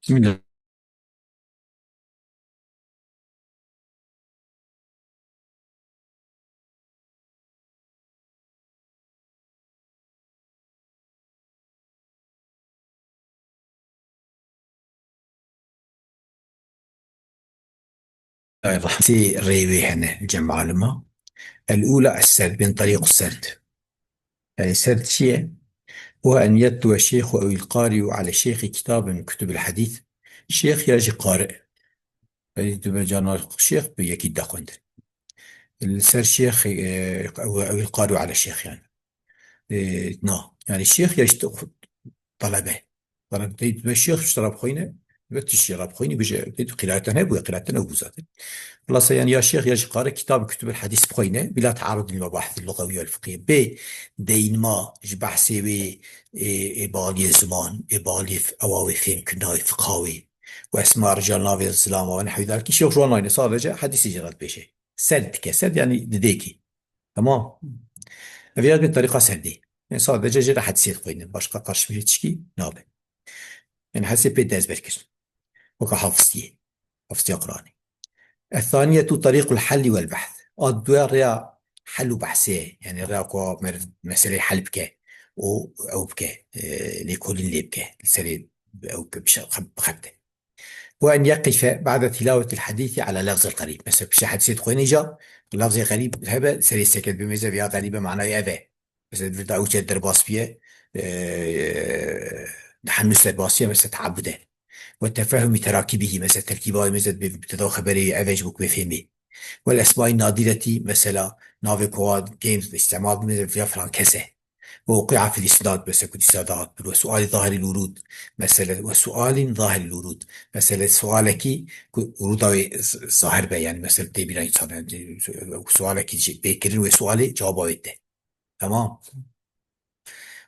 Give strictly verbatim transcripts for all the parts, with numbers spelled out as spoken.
Bismillah. Sê rêwê hene li cem alima. El-ula es-serd, bên terîq serd. Yani serd çi ye? Huwa en yetluwe şeyhu ew il-qari'u ale şeyhi kitaben min kutubul hadîs. Şêx ya jî qari. Ey dibe cana şêx bi yekî de xwendin. Li ser şêx, e, ew, ew il-qari'u ale şeyh yani. E, na, yani şêx ya işte talebe. Talebe tey dibe şêx şu taraf xweyne, ve tişt ya rab xweyne, bije, tey qiraeten hebûye, qiraeten ew bû zaten. Xulasa yani ya şêx ya jî qari kitab, kutubul hadîs bixweyne, bila tearud li mebahith lugawi wal fiqhiyye. Bê deynma ji behsê wê, e, e, baliyê ziman, e, baliyê f-, ewa wê fêm kirina wê fiqha wê. Û esma rical navê zilama ve nehwî dalkî şêx ji wan nayne, sadece hadîsê jê re dibêje. Serd dike, serd yani didêkî. Tamam. Ev ya bin terîqa serdî. Yani sadece jê re hedîsê dixwînin. Başqa karşımê tişkî nabe. Yani hedîsê pê dest ber kir. Weka hafiziyê. Hafiziya Qur'anê. Es-saniyetu terîqul halli vel behs. A duya rêya hel û behsê. Yani rêya ku meriv meseleyê hel bike. Û ew bike. E, lêkolîn lê bike. Li serê ew ke bişe-, xeb-, bixebite. Ve en yeqife ba'de tilavetil hadîsi ala lafzil xerîb. Mesela piştî hedîsê dixwîne îca, lafzê xerîb hebe, serê seket, bimêze ya xerîbe manayê ev e. Mesela vir da ew çe derbas biye, e, hemû serbasiye, mesela teabbud e. Ve tefehumî terakîbihî, mesela terkîba wê mêze bi, bi, bi xeberê ev e ji bo ku bê fêmê. Vel esmaî nadiretî, mesela navê ku wa games îstemal bimêze ya filan kes e. Ve wuqi'a fil isnad, mesela ku dîsa da hat bir, ve sualî zahirîl wurud, mesela, ve sualîn zahirîl wurud, mesela, sualekî ku wurûda wê z-, zahir be, yani, mesela, tê bîra însan, yani, sualekî jî pê kirin, wê sualê cewaba wê de. Tamam.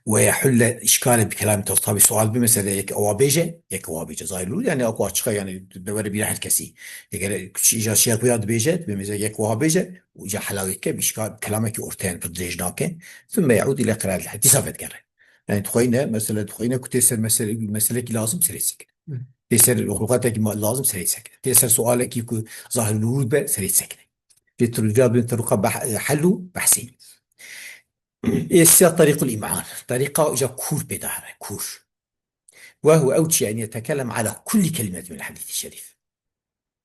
Ve yehulle îşkale bi kelamî tevs. Tabî sual bi, mesela, yek ewa bêje, yek ewa bêje. Zahirîl wurud, yani, aku açık, yani, bi were bîra her kesî. Eger kişî îca şêx wê ya dibêje, dibêje, yek ewa bêje, û îca hela wê ke, îşkal, kelamekî orte, yani, pir dirêj nake. Thumme ye'ûd île qiraetîl hadîs, dîsa vedigere. Yani dixweyne, mesele dixweyne ku tê ser mesele, meselekî lazim serê sekine. Hı. Tê ser luxatekî ma-, lazim serê sekine. Tê ser sualekî ku zahirîl wurud be serê sekine. Lê tu rica bin teruqa bah-, hel û behsê. Ê siya terîqul îm'an. Terîqa îca kûr pê de here, kûr. Ve huve ew çi, en yetekellem ala kullî kelimet min hadîsî şerîf.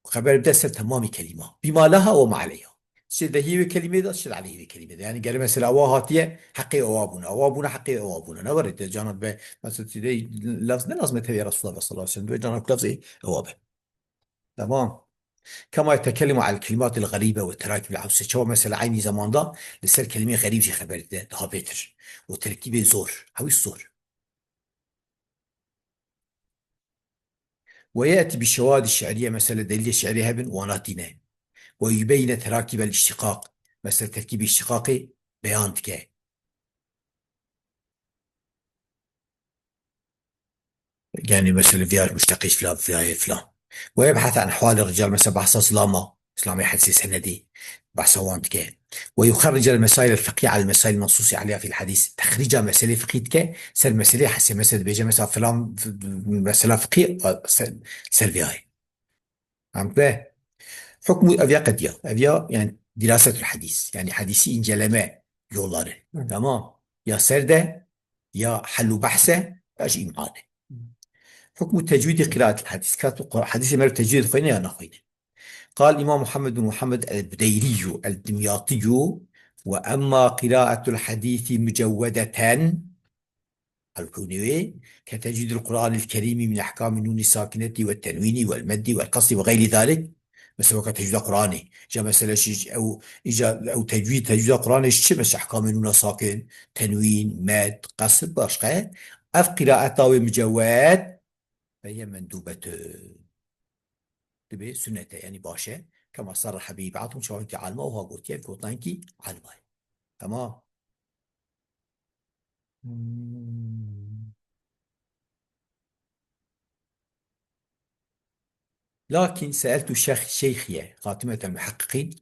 Xeber bide ser temamî kelîma. Bîma leha we ma aleyha. Çi de hîvê kelîmê de, çi de aleyhî vê kelîmê de. Yani gere mesela awa hatiye, heqê awa bûne. Awa bûne, heqê awa bûne. Ne were te cana be, mesela ti de lafz ne lazim e tevye Resulullah sallallahu aleyhi ve sellem. Ve cana lafzê awa be. Tamam. Kema yetekellemu al kelimatil garibe ve terakib al avse. Çawa mesela aynı zamanda li ser kelîmê xerîb jî xeber dide. Daha bêtir. Û terkîbê zor. Hewî zor. Ve ye'ti bi şewadi şi'riye, mesela delîlê şi'rî hebin, wana tîne. Ve yubeyne terakîbel îştiqaq, mesela terkîbê îştiqaqê beyan dike. Yani mesela viyar muşteqî filan, viyayê filan. Ve yebhas an ehwali rical, mesela bahsa zilama, zilamê hedîsê senedî, bahsa wan dike. Ve yuxerricel mesail el fiqhî al mesail mensusi aleyha fil hadîs. Texrîca meselê fiqhî dike, ser meselê hesê, mesela dibêje, mesela filan, mesela fiqhî, ser, ser viyayê. Em be. Hukmu ev ya qediya. Ev ya, yani dirasetul hadîs. Yani hadîsî inceleme yolları. Hı. Tamam. Ya serde, ya hel û behse, ya jî îm'ane. Hı. Hukmu tecwîdî qiraatil hadîs. Kat Qur-, hadîsê meriv tecwîd dixwîne ya naxwîne. Qal Îmam Muhammed bin Muhammed el-Budeyrî el-Dimyatî ve emma qiraatul hadîsî mucewwedeten, Elkûnî wê, ke tecwîdul Qur'anil Kerîmî min ehkamî nûnî sakinetî ve tenwînî vel meddî vel qesrî ve xeyrî zalik. Mesela weke tecwîda Qur'anê. Ja mesela şî ew, îca ew tecwîd, tecwîda Qur'anê ji çi mesela ehkamê nûna sakin, tenwîn, med, qesr, başqa. Ev qiraeta wê mucewwed, fe hiye mendûbetun. Dibê sunnet e, yani baş e. Kema sarrehe bî ba'dhum, çawa ki alima wiha gotiye, gotankî alima ye. Tamam. Hmm. Lakin seeltu şex-, şeyxiye, Xatimetel Muhakkikîn,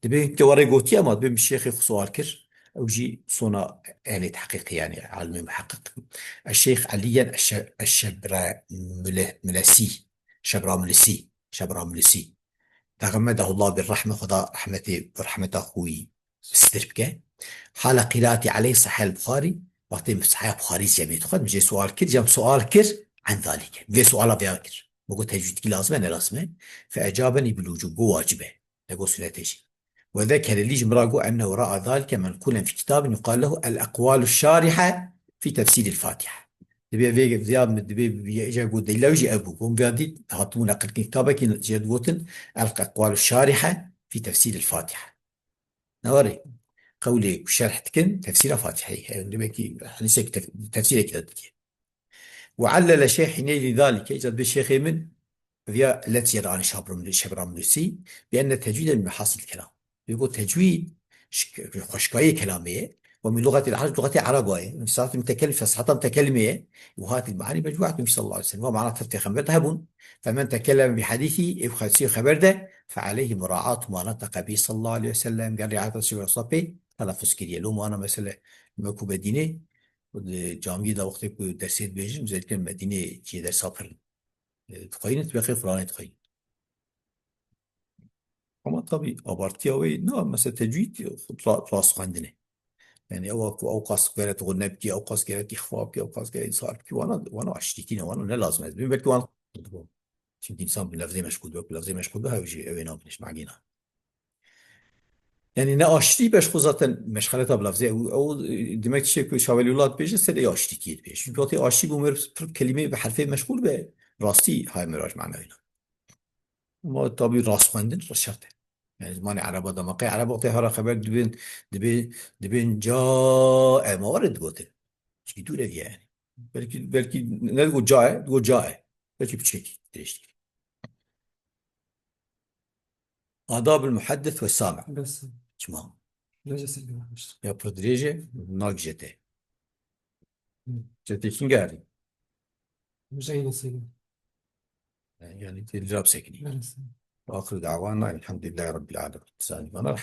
dibê ke were gotiye, ama dibê min şêxê xwe sual kir. Ew jî sona ehlê tehqîqê, yanî alimê muheqqiq. Eşşeyx Eliyen Eşşe-, Eşşebramule-, Mulesî, Şebramulesî, Şebramulesî. Teğemmedehullah bir rahme, Xweda rehmetê, rehmeta xwe wî sitir bike. Hala qîraatî aleyh Sahih el-Buxarî, wextê Sahih Buxarî ziyemê dixwend, min jê sual kir, cem sual kir, en zalike. Vê suala vêya kir. Min got tecwîdkî lazim e, ne lazim e? Fe ecabeni bil wucub, got wacib e. Ne got sunet e jî. Ve zekere lî, ji min re got, ennehu ra'a zalike menqulen fi kitabin yuqal lehu el-Eqwalu Şarihe fi Tefsîril Fatiha. Dibê vê, vêya min dibê vêya îcar got delîla wî jî ev bû. Got vêya dît, hatibû neqil kirin kitabekî jê digotin el-Eqwalu Şarihe fi Tefsîril Fatiha. Newarê, qewlê ku şerh dikin tefsîra Fatiheyê. Ew demekî hedîsek tef-, tefsîrekî de dike. Ve allele şeyhî neylî zalike, îcar dibê şêxê min, viya let jê re anî Şabram-, Şebramlûsî, bi enne tecwîde min mehasil kelam. Vê got tecwîd, şk-, xweşikayê kelamê ye, ve min luxatil arab, luxatê ereba ye, min fesahata mutekellim, fesahata mutekellimê ye, ve hatil me'ani mecmuatun fi sallallahu aleyhi ve sellem. Ve mana tevtê xember de hebûn. Femen tekelleme bi hadîsî, ê xesî xeber de, fe aleyhi muraatu ma neteke bî sallallahu aleyhi ve sellem, gel riayeta sî ve sapê, telafuz kiriye. Lo mana mesele, me ku Medînê, Di camiyê de wextê ku dersê dibêjin, özellikle Medînê cihê dersa pir, e, dixweynin, tu beqê Qur'anê dixweynin. Ama tabii abartiya wê na, mesela tecwîd ra-, rast xwendin e. Yani ew ku ew qas gere tu nebkî, ew qas gere tu ixfa bikî, ew qas gere izhar bikî, wana, wana aştîtî ne, wana ne lazim ez. Belkî wan Çünkü insan bi lefzê meşgul be, bi lefzê meşgul be, ew jî ew ê nabin ji magîna. Yani ne aştî beş xwe zaten meşxeleta bi lefzê, ew, ew, e, demek şey ku Şah Welîullah dibêje, ser ê aştîtiyê dibêje. Çünkü wextê aştî bû, mer pir kelîmê bi herfê meşgul be, rastî hay miraj manayê ne. Ama tabii rast xwendin şert e. Yani zimanê ereba de, meqê ereba wextê hara xeber dibên, dibê, dibên ca e, ma were digotin. Çünkü dûr ev yani. Belkî, belkî ne digot ca e, digot ca e. Belkî piçekî dirêj dikir. Adabul muhaddis ve sami. Bes. Çima? Lece seyir yapmıştım. Ya pir dirêj e, nagije te. Hı. Cetê kîn gerî? Müzeyne seyir. Yani tê li ra bisekinî. Bes. Ve axiru da'wana elhamdülillahi rabbil alemin. Sanî bana